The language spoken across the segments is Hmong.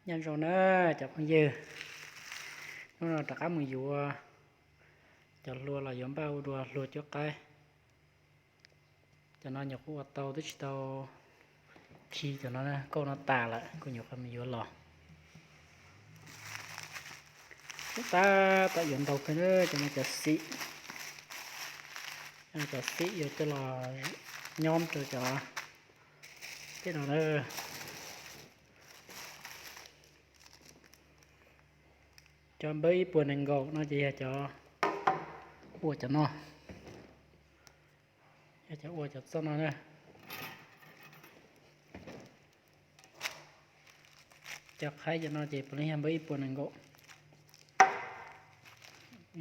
Nyob zoo na cov phooj ywg, hnub no rov qab mus yuav cov hlua los yuav npaj ua dua hlua cuab qaib. Cov no nyuam qhuav ua tau twb tsis tau khi cov no, kauj no tas lawm kuv nyuam qhuav mus yuav los. Tab tom yuav ntau kawg, cov no cov xim, cov xim yuav coj los nyob rau cov tej no na. Cov npawb ib puas nees nkaum no ces yog cov ua cov no, yog cov ua cov txoj no na. Cov qhaib cov no ces puav leej yog npawb ib puas nees nkaum,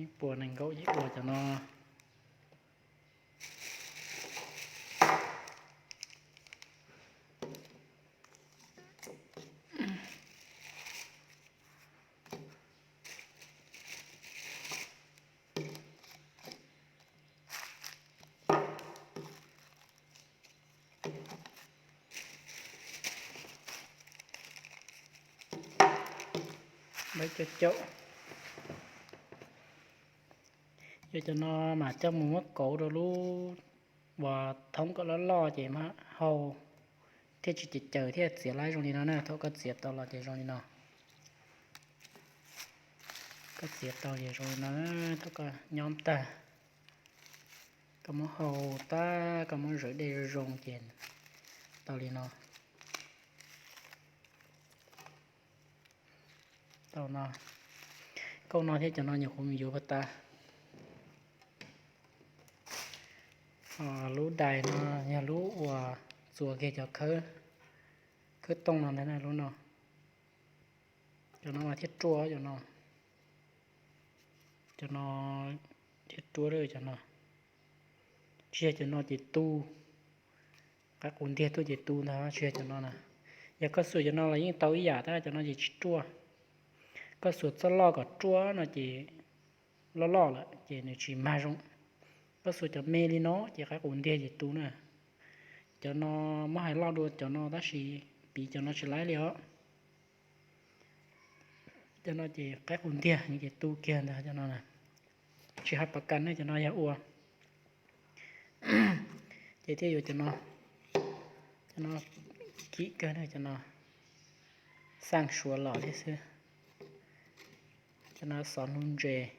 ib puas nees nkaum ces ua cov no. Npawb caum caum. Yuav cov no mas coj mus muab kauv rau lub uas thoob kom loj loj ces mam hau thiaj tsis caws caws thiab txiav lawv zoo li no na. Thaum koj txiav tau los ces zoo li no. Koj txiav tau ces zoo li no, thaum koj nyob tag, koj muab hau tag, koj muab zawm dej zoo zoo ces tau li no. Tau no, kauj no thiab cov no nyuam qhuav mus yuav puag ta. Lub dais no yog lub uas txuas kiag cov khawb tooj no ntag na, lub no. Cov no mas thiaj ruaj, cov no, cov no thiaj ruaj cov no. Tsis yog cov no ces tu, qaib qus ntiag tuaj ces tu ntag, tsis yog cov no na. Yog koj xuas cov no los yeej tau ib yam tab cov no ces tsis ruaj. Koj xuas txoj loj kom ruaj no ces loj loj lawm ces nws tsis mag zoo. Koj xuas cov me li no ces qaib qus ntiag ces tu na. Cov no muab hais loj dua cov no tab sis piv cov no tsis laib li os. Cov no ces qaib qus ntiag ces tu kiag ntag cov no na. Tsis hais pas kas ne, cov no yog ua ces thiaj yuav cov no, cov no kim kawg na, cov no xaj suav los thiab xwb. Cov no xov hnub ntses,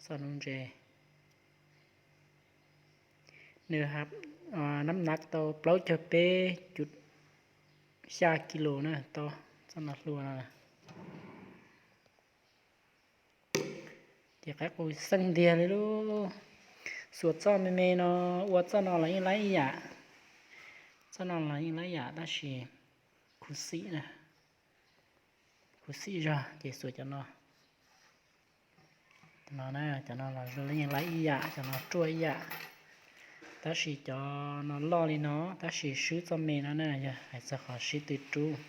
xov hnub ntses. Nws nab nav tau plaub caug peb cum xya kis lus na, tau txoj no hlua no. Ces qaib qus xeeb ntiag li lub. Xuas txoj me me no, ua txoj no los yeej laib ib yam, txoj no los yeej laib ib yam tab sis khuv xim na, khuv xim zog ces xuas cov no. No, cov no los yeej laib ib yam, cov no ruaj ib yam, tab sis cov no loj li no tab sis swb txoj me no na, yog hais txog qhov sib tw rub.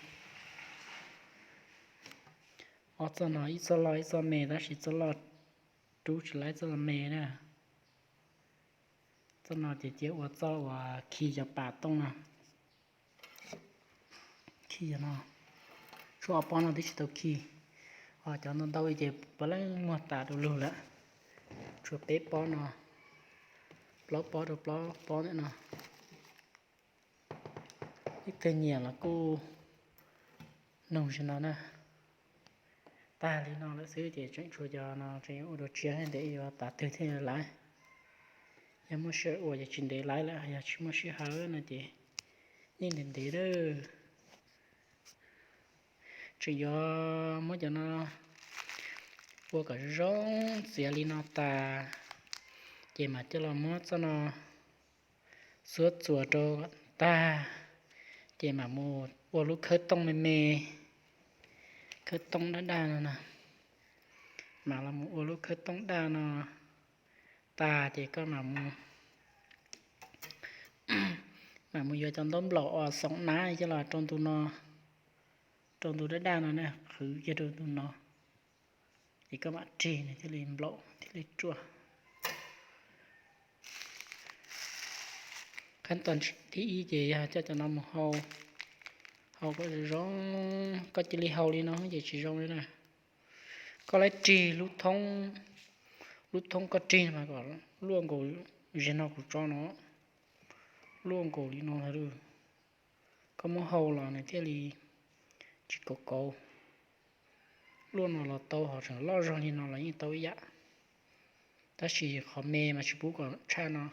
Ob txoj no ib txoj loj ib txoj me tab sis txoj loj rub tsis laib txoj me na. Txoj no ces cia ua txoj uas khi cov pas tooj no. Khi cov no, tshuav ob pob no twb tsis tau khi. Ho cov ntau ntau ces puav leej muag tas du lug lawm. Tshuav peb pob no, plaub pob rau plaub pob ntawm no. Ib tug nyiam los kuj noog tsis no na. Tag li no lawm xwb ces tseem tshuav cov no tseem yuav ua dua tshiab ntev yuav tav twg thiaj li laib. Yog muaj sij hawm ua ces tsis ntev laib lawm, yog tsis muaj sij hawm no ces yeej ntev ntev lawm. Tseem yuav muab cov no ua kom zoo zoo txiav li no tas, ces mam coj los muab txoj no xuab txuas rau tag, ces mam mus ua lub khawb tooj me me, khawb tooj daj daj no na. Mam los mus ua lub khawb tooj daj no tag ces koj mam mus, mam mus yuav cov ntaub nplaum uas xoom nab coj los rau ntu no, rau ntu daj daj no na, qhwv kiag rau ntu no. Ces koj mam rig nws thiaj li nplaum thiaj li ruaj. Khab toom thib ib ces yog coj cov no mus hau, Hau koj zoo zoo, koj cia li hau li no ces tsis zoo li na. Koj laib rig lub thoob, lub thoob koj rig mas kom luaj nkaus zig no kuv tso no, luaj nkaus li no ntag. Koj muab hau los nws thiaj li tsis kauv kauv. Luaj no los tau, ho tseem loj zog li no los yeej tau ib yam, tab sis qhov me mas tsis pub kom tshaj no.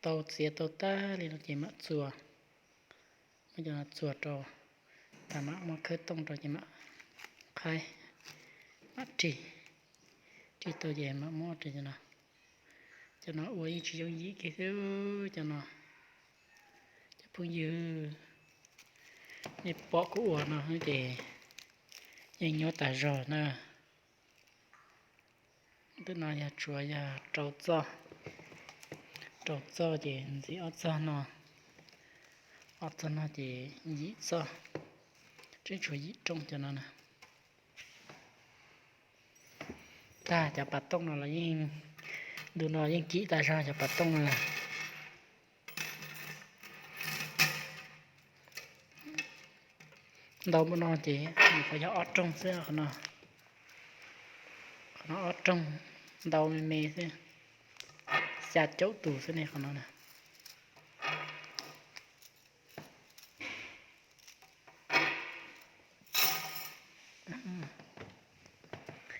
Tau txiav tau tag li no ces mam txuas, muab cov no txuas rau, tas mam muab khawb tooj rau ces mam qhaib, mam rig, rig tau ces mam muab rau cov no. Cov no ua yeej tsis yooj yim kiag xwb cov no. Cov phooj ywg, nej pom kuv ua no ces yeej nyuaj tas zog na. Tus no yog tsuav yog rau txoj, rau txoj ces ntxiv ob txoj no, ob txoj no ces yim txoj, tseem tshuav yim rooj cov no na. Tag cov pas tooj no los yeej, ntu no yeej kim tas zog cov pas tooj no lawm. Ntau npaum no ces nyuam qhuav yog ob rooj xwb qhov no. Qhov no ob rooj ntau me me xwb, xya caum tus xwb ne qhov no na.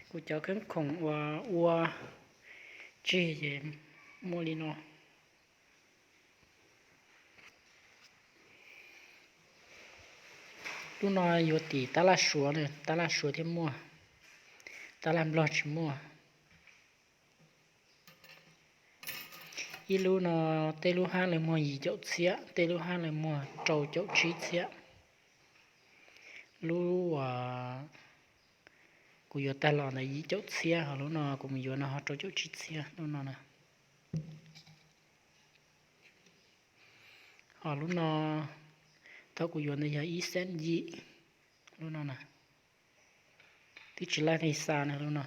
Kuv cov khab khoom uas ua tsig ces muaj li no. Lub no yuav tim tab laj Suav na, tab laj Suav thiaj muaj, tab laj Nplog tsis muaj. Ib lub no tej lub hab lawv muag yim caum txhiab, tej lub hab lawv muag rau caum tsib txhiab. Lub uas kuv yuav tag los ntawd yim caum txhiab, ho lub no kuv mus yuav no ho rau caum tsib txhiab lub no na. Ho lub no thaum kuv yuav ntawd yog ib xees yim lub no na. Twb tsis laij li xa na lub no.